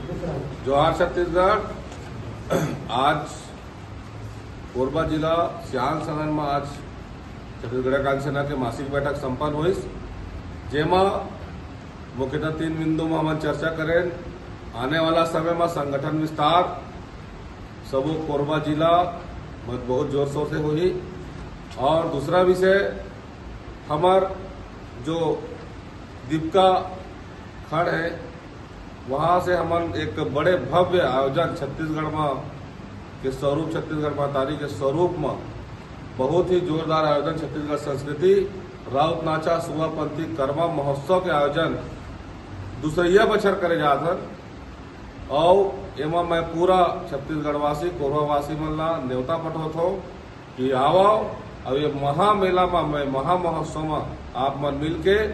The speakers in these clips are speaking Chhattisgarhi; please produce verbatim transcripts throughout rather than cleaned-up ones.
जोहार छत्तीसगढ़। आज कोरबा जिला सियान सदन में आज छत्तीसगढ़िया क्रांति सेना के मासिक बैठक संपन्न होइस, जेमा मुख्यतः तीन बिंदु में हमन चर्चा करें। आने वाला समय में संगठन विस्तार सबो कोरबा जिला में बहुत जोर शोर से होही। और दूसरा विषय, हमर जो दीपका खंड है, वहाँ से हमन एक बड़े भव्य आयोजन छत्तीसगढ़ में के स्वरूप, छत्तीसगढ़ महतारी के स्वरूप में बहुत ही जोरदार आयोजन, छत्तीसगढ़ संस्कृति, राउत नाचा, सुआ पंथी, करमा महोत्सव के आयोजन दूसरइया बछर करे जात हन। और एमा मैं पूरा छत्तीसगढ़वासी, कोरबावासी मन ला नेवता पठोत हूँ कि आवव, और ये महामेला में, मैं महामहोत्सव में आप मन मिलके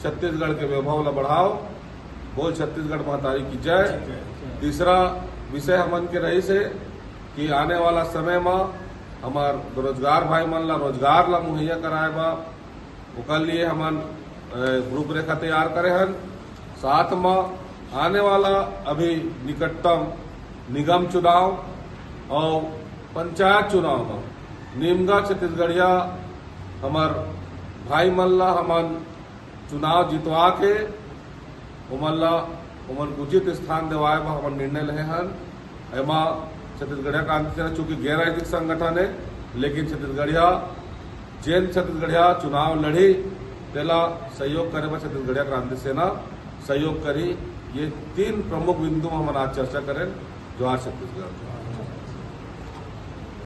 छत्तीसगढ़ के वैभव ला बढ़ाव। बोल छत्तीसगढ़ महतारी की जय। तीसरा विषय हमन के रहिस हे कि आने वाला समय में हमार बेरोजगार भाई मन ला रोजगार ला मुहैया कराए बा, ओकर लिए हमन, अ, रूपरेखा तैयार करे हन। साथ में आने वाला अभी निकटतम निगम चुनाव और पंचायत चुनाव में निमगा छत्तीसगढ़िया हमार भाई मन ला हमन चुनाव जितवा के ओमन ला, ओमन के उचित स्थान देवाए बर हमन निर्णय लेहे हन। एमा छत्तीसगढ़िया क्रांति सेना चूंकि गैर राजनीतिक संगठन है, लेकिन छत्तीसगढ़िया, जेन छत्तीसगढ़िया चुनाव लड़ी, तेला सहयोग करे बर छत्तीसगढ़िया क्रांति सेना सहयोग करी। ये तीन प्रमुख बिंदु में हमन आज चर्चा करें। जोहार छत्तीसगढ़।